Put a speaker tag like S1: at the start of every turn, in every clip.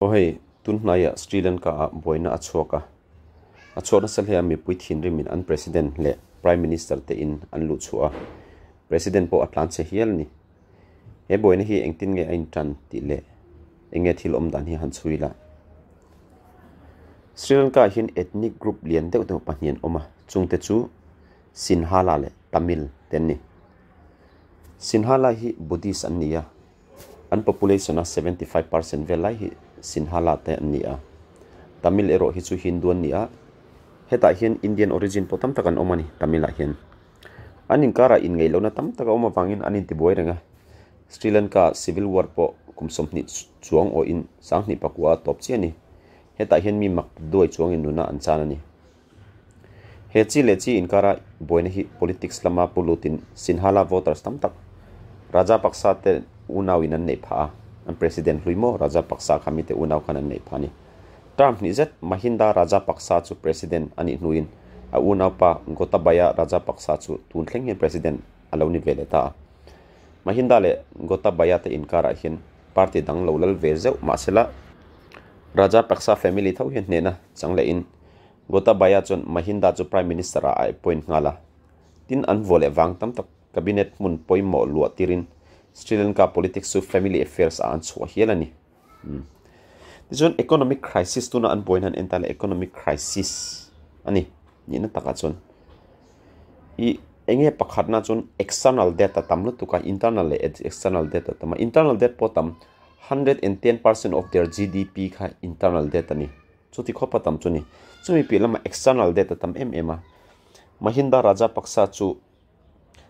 S1: Aw hei, tun hnaiah Sri Lanka ah buaina a chhuak a. A chhuak nasa hle a, mipui thinrimin an President leh Prime Minister te in an luh chhuah a, President pawh a tlan chhe hial a ni. He buaina hi engtin nge a intan tih leh eng nge thil awm dan hi han chhui la. Sri Lanka ah hian ethnic group lian deuh deuh pahnih an awm a, chungte chu Sinhala leh Tamil te an ni. Sinhala hi Buddhist an ni a. An population a 75% vel lai hi Sinhala te an ni a, Tamil erawh hi chu Hindu an ni a, hetah hian Indian origin pawh tam tak an awm a ni Tamil ah hian. An inkarah inngeih lohna tam tak a awm avangin an intibuai reng a, Sri Lanka civil war pawh kum 20 chuang awhin 2009 a tawp chiah a ni. Hetah hian mi mak duai chuangin nuna an chan a ni. He chi leh chi inkara buaina hi politics lama pu lutin Sinhala voters tam tak Rajapaksa te unauin an neih phah a, an president hlui maw Rajapaksa kha mite unau khan an neih phah a ni. Term hnih zet Mahinda Rajapaksa chu president a nih hnuin a unaupa Gotabaya Rajapaksa chu tun thleng hian president a lo ni ve leh ta a. Mahinda leh Gotabaya te inkarah hian party dang lo lal ve zeuh mahsela Rajapaksa family tho hian hnehna chang lehin Gotabaya chuan Mahinda chu Prime Minister ah a appoint nghal a. Tin, an vuah leh vang tam tak Cabinet hmun pawimawh luah tirin Sri Lanka politics chu family affairs ah an chhuah hial a ni. Tichuan economic crisis tuna an buaina an en ta leh economic crisis a ni nihna takah chuan i enge pakhatna chuan external debt a tam lutuk a, internal leh external debt a tam a, internal debt pawh a tam 110% of their GDP kha internal debt a ni. Chuti khawpa tam chu ni. Chumi piah lamah external debt a tam em em a. Mahinda Rajapaksa chu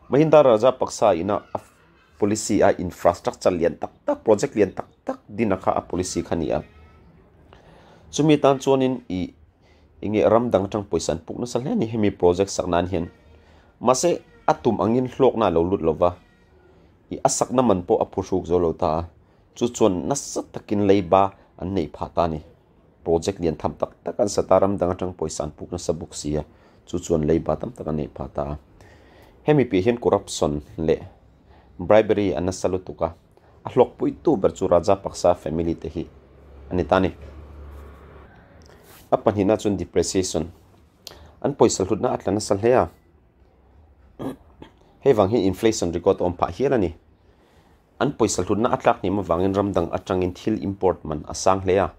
S1: Mahinda Rajapaksa ina a policy a infrastructure lian tak tak, project lian tak tak din a kha a policy kha ni a. Chumi tan chuanin i enge ram dang atang pawisa an puk nasa hle a ni hemi project sak nan hian. Mahse a tum angin hlawkna a lo lut lova, i a sakna man pawh a phuhruk zo lo ta a. Chu chuan nasa takin leiba an neih phah ta a ni. Project lian tham tak tak an sat a, ram dang atang pawisa an puk nasa bawk si a, chu chuan leiba tam tak an neih phah ta a. Hemi piah hian corruption leh bribery a nasa lutuk a, a hlawkpuitu ber chu Rajapaksa family te hi a ni ta a ni. A pahnihna chuan depreciation, an pawisa hlutna a tla nasa hle a, hei vang hian inflation record a awm phah hial a ni. An pawisa hlutna a tlak hnim avangin ram dang atangin thil import man a sang hle a.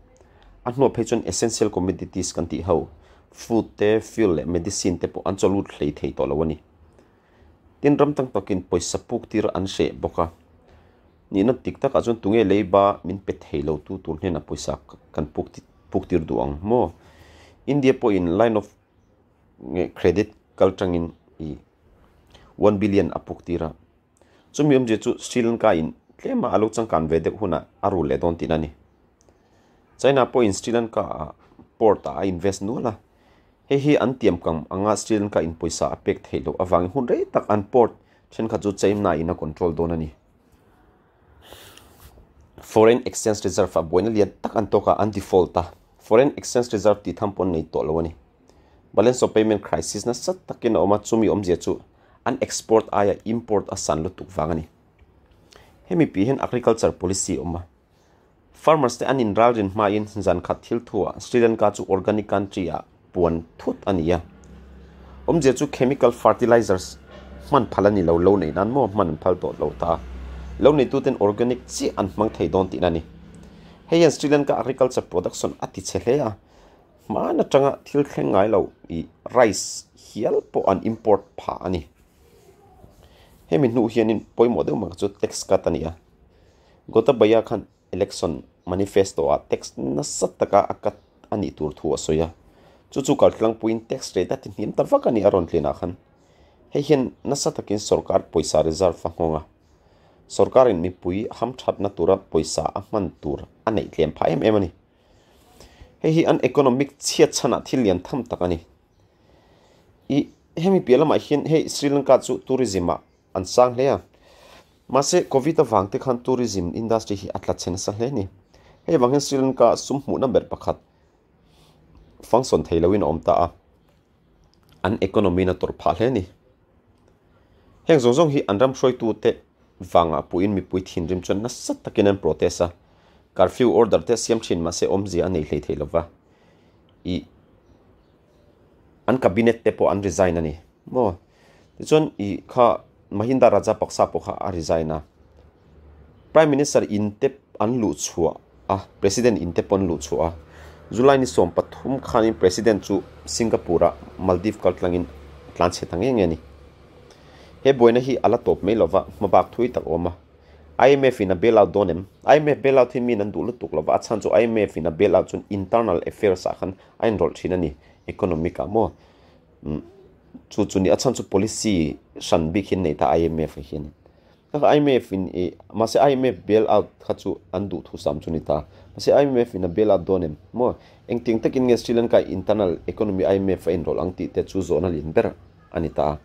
S1: A hnuah phei chuan essential commodities kan tih ho, food te, fuel leh medicine te pawh an chaw lut hlei thei tawh lo a ni. Tin, ram tam takin pawisa puk tir an hreh bawk a. Nihna dik takah chuan tunge leiba min pe thei lo tu tur hnenah pawisa kan puk puk tir duh ang maw? India pawhin line of credit kal tangin i 1 billion a puk tir a. Chumi awmzia chu Sri Lanka in tlema a lo changkan ve deuh hunah a rul leh dawn tihna a ni. China pawhin Sri Lanka ah port ah a invest nual a, hei hi an tiam kam anga Sri Lanka in pawisa a pek theih loh avangin hun rei tak an port thenkhat chu China in a control dawn a ni. Foreign exchange reserve ah buaina lian tak an tawk a, an default a, foreign exchange reserve tih tham pawh an nei tawh lo a ni. Balance of payment crisis nasa takin a awm a, chumi awmzia chu an export aia import a san lutuk vang a ni. Hemi piah hian agriculture policy a awm a. Farmers te an inralrin hmain zan khat thil thuah Sri Lanka chu organic country ah puan thut a ni a. Awmzia chu chemical fertilizers hman phal a ni lo, lo neih nan maw hman an phal tawh lo ta. Lo neituten organic chiah an hmang thei dawn tihna a ni. Hei hian Sri Lanka agriculture production a ti chhe hle a. Hmaan atanga thil thleng ngai lo i rice hial pawh an import phah a ni. Hemi hnu hianin pawimawh deuh mak chu tax cut a ni a. Gotabaya khan election manifesto ah tax nasa taka a cut a nih tur thu a sawi a. Chu chu kaltlangpuiin tax rate a ti hniam ta vak a ni a rawn tlinah khan. Hei hian nasa takin sorkar pawisa reserve a nghawng a. Sorkarin mipui hamthatna tura pawisa a hman tur a neih tlem phah em em a ni. Hei hi an economic chhiat chhanah thil lian tham tak a ni. I hemi piah lamah hian hei Sri Lanka chu tourism ah an sang hle a. Mahse Covid avang te khan tourism industry hi a tla chhe nasa hle a ni. Hei vang hian Sri Lanka sum hmuhna ber pakhat function thei loin a awm ta a. An economy in a tawrh phah hle a ni. Heng zawng zawng hi an ram hruaitute vangah puiin mipui thinrim chuan nasa takin an protest a. Curfew order te siam thin mahse awmzia a nei hlei thei lova, i an cabinet te pawh an resign a ni maw? Tichuan i kha Mahinda Rajapaksa pawh kha a resign a, Prime Minister in te an luh chhuah a, President in te pawh an luh chhuah a, July ni 13 khanin President chu Singapore ah Maldives kal tlangin tlan chhe ta nge nge a ni. He buaina hi a la tawp mai lova, hmabak thui tak a awm a. IMF in a bail out dawn em? IMF bail out hi min an duh lutuk lova, a chhan chu IMF in a bail out chuan internal affairs ah khan a inrawlh thin a ni, economic ah maw? Chu chu ni, a chhan chu policy hran bik hi an nei ta IMF ah hian. IMF in i, mahse IMF bail out kha chu an duh thu sam chu ni ta. Mahse IMF in a bail out dawn em? Maw? Engtiang takin nge Sri Lanka internal economy IMF a inrawlh ang tih te chu zawhna lian ber a ni ta.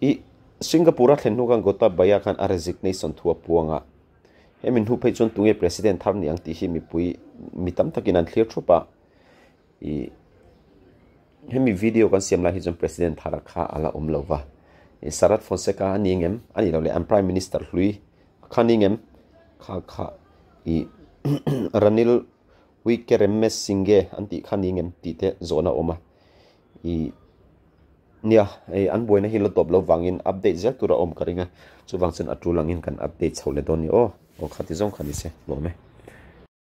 S1: I Singapore a thlen hnu khan Gotabaya khan a resignation thu a puang a, hemi hnu phei chuan tunge president thar ni ang tih hi mipui mi tam takin an thlir thup a, ih hemi video kan siam lai hi chuan president thar kha a la awm lo va, ih Sarath Fonseka a ni ngem a nih loh leh an prime minister hlui kha a ni ngem kha kha ih Ranil Wickremesinghe an tih kha a ni ngem tih te zawhna a awm a, ih. Nia, hei an buaina hi la tawp lo vangin update zel tur a awm ka ring a, chuvang chuan a tul angin kan update chho leh dawn ni aw, aw khati zawng kha ni se, lawm e.